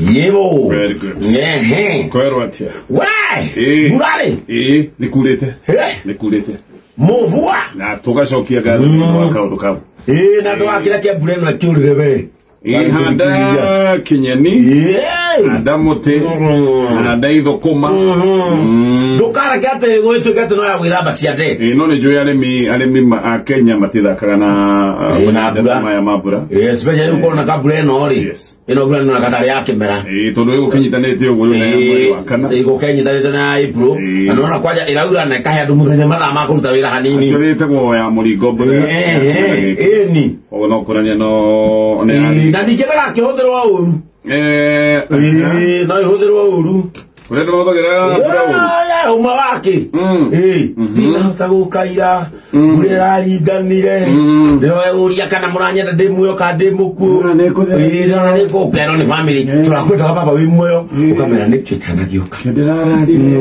Yebo. Very good. Ehe. Kwero atia. Why? Burare. Nikurite. Nikurite. Muvua. Na tugacokia ngatho nĩ ũndũ wa kaũndũ kau. Na ndwakĩra kĩa mbura ĩno ĩkĩũrire we. Handa kinyeni. Handa mũtĩ. Handa ithũkũma. Ndũkareke atĩ gũgĩtuĩke atĩ no ya gwĩthamba ciande. No nĩ njũĩ arĩmi a Kenya matithakaga na mbura. Maya ma mbura. Especially ũkorwo na mbura ĩno rĩ. Ĩno mbura nĩ gatarĩ ya kĩmera. Tondũ ĩgũkĩnyitanĩte ũguo rĩu na mweri wa kana. Ĩgũkĩnyitanĩte na April. Na nĩwona kwanja ĩraura na ĩkahe andũ mũthenya mathaa ma kũruta wĩra hanini. Actually ĩtagwo ya mũringo mbura. Ĩni. Ũguo no kũrania no nĩ na ningĩ ndagakĩhũthĩrwo ũru. No ĩhũthĩrwo ũru. Ũrĩa ndĩrahũthagĩra mbura ũru. Ũma wake. Ndinahota gũkaira mbura ĩraringanire. Ndĩroe kana mũranyenda ndĩ muoyo kana ndĩ mũkuũ. Ndĩrona nĩ gũkerwo nĩ family. Tũrakwendaga baba wĩ muoyo. Ũkamera nĩkĩo itanagĩũka. Kĩo ndĩrararire.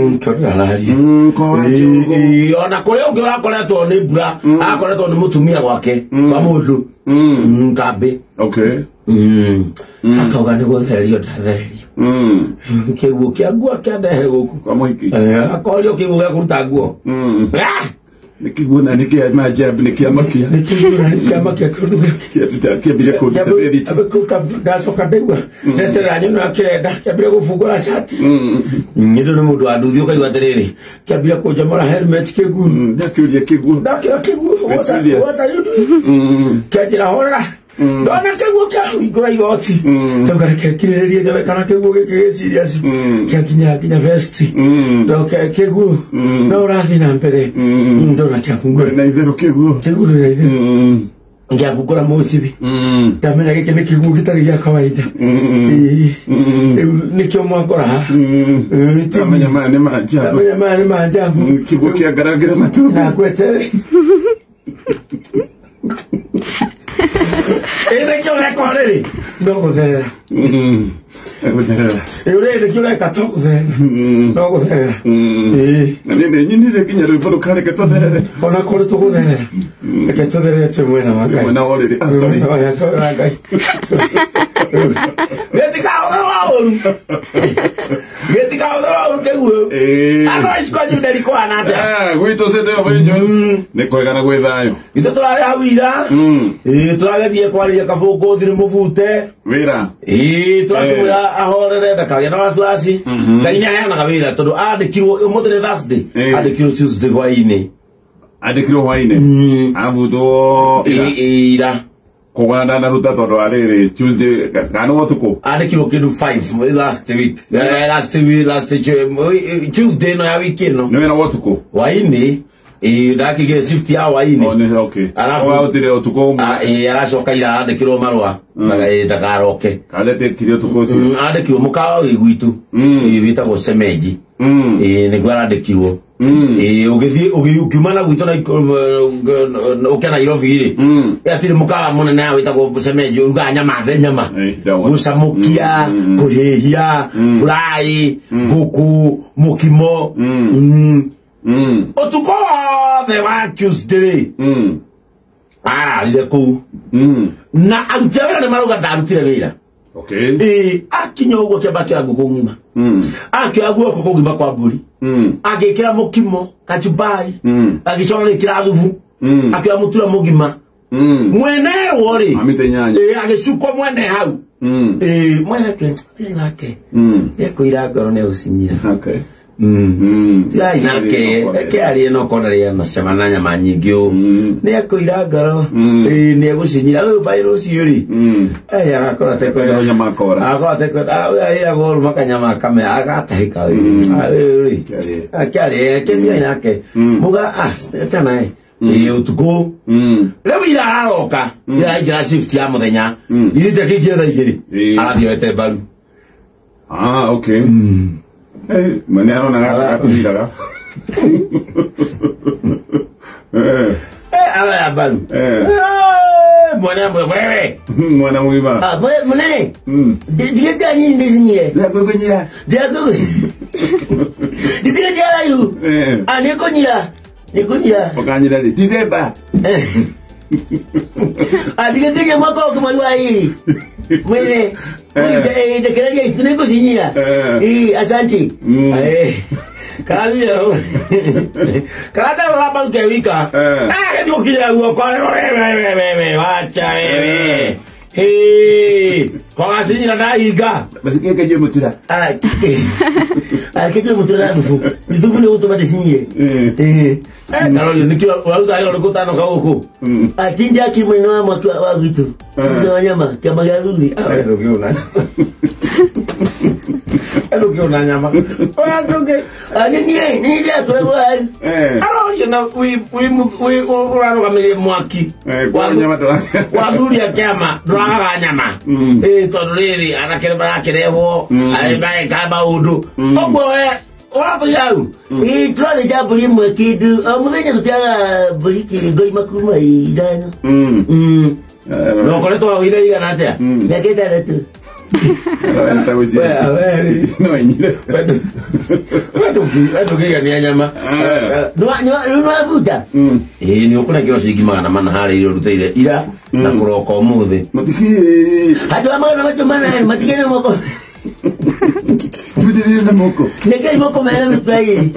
Ona kũrĩ ũngĩ ũrakoretwo nĩ mbura, arakoretwo nĩ mũtumia gwake kwa mũndũ. Kambĩ. Okay. Akauga nĩ gũthererio ndathererio. Kĩguũ kĩa nguo kĩandehe gũkũ. Kwa mũhiki. Akorio kĩguũ gĩa kũruta nguo. Nĩ kĩguũ na nĩ kĩa majabu nĩ kĩa makia. Nĩ kĩguũ na nĩ kĩa makia kĩndũ kĩambire kũruta bethiti. Ndacoka ndaigua ndeterera nyono akĩrenda kĩambire gũbungũra cati. Nĩ nĩ mũndũ wa nduthi ũkaigua atĩrĩrĩ kĩambire kũnjomora helmet kĩguũ. Ndakĩũria kĩguũ. Ndakĩra kĩguũ. What are you doing? Kĩanjĩra horera. Ndona kĩguũ kĩahingũra igoti. Ndauga reke ngirĩrĩrie nyone kana kĩguũ gĩkĩ gĩ serious. Kĩanginya nginya vest. Ndoke kĩguũ no ũrathiĩ na mbere. Ndona kĩahingũra na itherũ kĩguũ. Kĩguũ na itherũ. Ngĩahingũra mũcibi. Ndamenya gĩkĩ nĩ kĩguũ gĩtarĩ gĩa kawaida. Rĩu nĩkĩo mwakora haha. Ndamenya maya nĩ ma njabu. Ndamenya maya nĩ ma njabu. Kĩguũ kĩangarangĩra matumbĩ. Nakwetere. Ĩrĩ kĩo ũreka rĩrĩ no gũtherera. Gũtherera. Ĩrĩ nĩkĩo ũreka to gũtherera. No gũtherera. Na niĩ nĩnyinire nginya rwĩmbo rũkareke tũtherere. Ona kũrĩ tũgũtherera. Reke tũtherere twĩ mwena wa Ngai. Mwena wa ũrĩrĩ. Sorry. Sorry wa Ngai. Gĩtikahũthĩrwo ũru. Gĩtikahũthĩrwo ũru kĩguũ. Andũ aici kwanyu nderi kũhana atĩa? Gwitũ City of Angels nĩ kwega na gwĩ thayũ. Ithuĩ tũrarĩ hau ira. Tũragerie kwarĩria Kabũngũ thirĩ mũbute. Wĩra. Tũrakĩmwĩra ahorere ndakagĩe na wasiwasi. Ngai nĩ aheanaga wĩra tondũ andĩkirwo ũmũthĩ nĩ Thursday. Andĩkirwo Tuesday hwaĩ-inĩ. Andĩkirwo hwaĩ-inĩ. Abutwo ira. Ira. Kogana ndanaruta tondũ wa rĩrĩ Tuesday kana ũtukũ. Andĩkirwo kĩndũ 5 last week. Last week last Tuesday no ya wiki ĩno. Nĩ wĩra wa ũtukũ. Hwaĩ-inĩ. Ndakĩgĩre shift ya hwaĩ-inĩ. Okay. Arabu ũtukũ ũmwe. Aracoka ira andĩkirwo marũa ndakaroke. Kandĩkire ũtukũ ũcio. Andĩkirwo mũkawa wĩ gwitũ. Wĩtagwo Cemenji. Nĩguo arandĩkirwo. Ũgĩthiĩ ũkiuma na gwitũ na ũke Nairobi rĩ. Hatirĩ mũkawa mũnene wĩtagwo Cemenji ũrugaga nyama the nyama. Gũcamũkia, kũhĩhia, fry, ngũkũ, mũkimo. Ũtukũ wothe wa Tuesday ararire kũu. Na aruti a wĩra nĩ marauga ndarutire wĩra. Okay. Akinya ũguo kĩamba kĩoya ngũkũ ng'ima. Akĩoya guoko kũgima kwa mbũri. Agĩkĩra mũkimo, kachumbari. Agĩcoka agĩkĩra thubu. Akĩoya mũtura mũgima. Mwene wo rĩ. Amĩte inyanya. Agĩcukwo mwene hau. Mwene ke, tirĩ nake. Nĩekũira ngoro nĩegũcinyira. Okay. Tigai nake, reke arie no korwo ndarĩ anacema na nyama nyingĩ ũũ. Nĩekũira ngoro, nĩegũcinyira. Ũyũ mbaĩ rũciũ rĩ, agakorwo atekwenda. Nyama akora. Agakorwo atekwenda, ũyũ arĩaga ũru makanyama akame, agatahĩka ũyũ. Ũyũ rĩ, akĩarĩe, tigai nake. Muga, achana ũtukũ. Rĩu ira araroka, ira aingĩra shift ya mũthenya. Irĩte akĩingĩra thaa igĩrĩ, arathiĩ oete mbaru. Okay. Mwene arona gatũthiraga. Aroya mbaru. Mwene wewe. Mwana mũgima. Mũnene. Ndigĩte nyinyi ndĩcinyire. Ndĩrakũnyira. Ndigĩte rayu. Nĩkũnyira. Nĩkũnyira. Ũkanyira rĩ? Dithemba. Ndigĩte mwaka ũngĩ mweri wa ĩrĩ. Mwene ndekereria itu nĩngũcinyira. Eh. Ĩ, asante. Mm. Eh, karathiĩ karata ũrambaruke wika. Eh. Agathiĩ gũkinyĩra guoko wewe wacha wewe. Kwagacinyira ndahinga. Basi keke je mutura. Keke mutura na thubu. Thubu nĩ gũtũma ndĩcinyire. Eh. Karorio nĩkĩo ũraruta wĩra ũrĩkũ ũtanoka gũkũ? Mm. Atinda akimwena wa mwaki wa gwitũ. Eh. Mzee wa nyama kĩama gĩa thuri. Ndũngĩona nyama. Nĩ niĩ nĩ ndĩrakoragwo hau. Eh. Arorio na wĩ ũrarũgamĩrĩire mwaki. Eh, kwa nyama ndũra. Wathuri a kĩama ndũragaga nyama. Mm. Ĩ tondũ rĩrĩ anake nĩ marakĩrehwo arĩa mareka maũndũ. Ũguo we ũratũire hau. Ĩ tũrathĩnja mbũri ĩmwe kĩndũ o mũthenya tũtiaga mbũri ngoima kuma 5. Mm. Mm. Eh, Na ũkoretwo wagũire igana atĩa? Mm. Mĩaka 6. Arenda gũcinyira. We, we. No inyire. We ndũngĩigania nyama. Eh. Rĩu nĩwabuta? Mm. Ĩĩ nĩ ũkũnengerwo ciringi 400 harĩa iria ũrutĩire ira na kũroka ũmũthĩ. Matikie. Handũ ha magana macio manane matigere moko. Tudirire na moko. Nengeri moko mena mĩtwe ĩrĩ.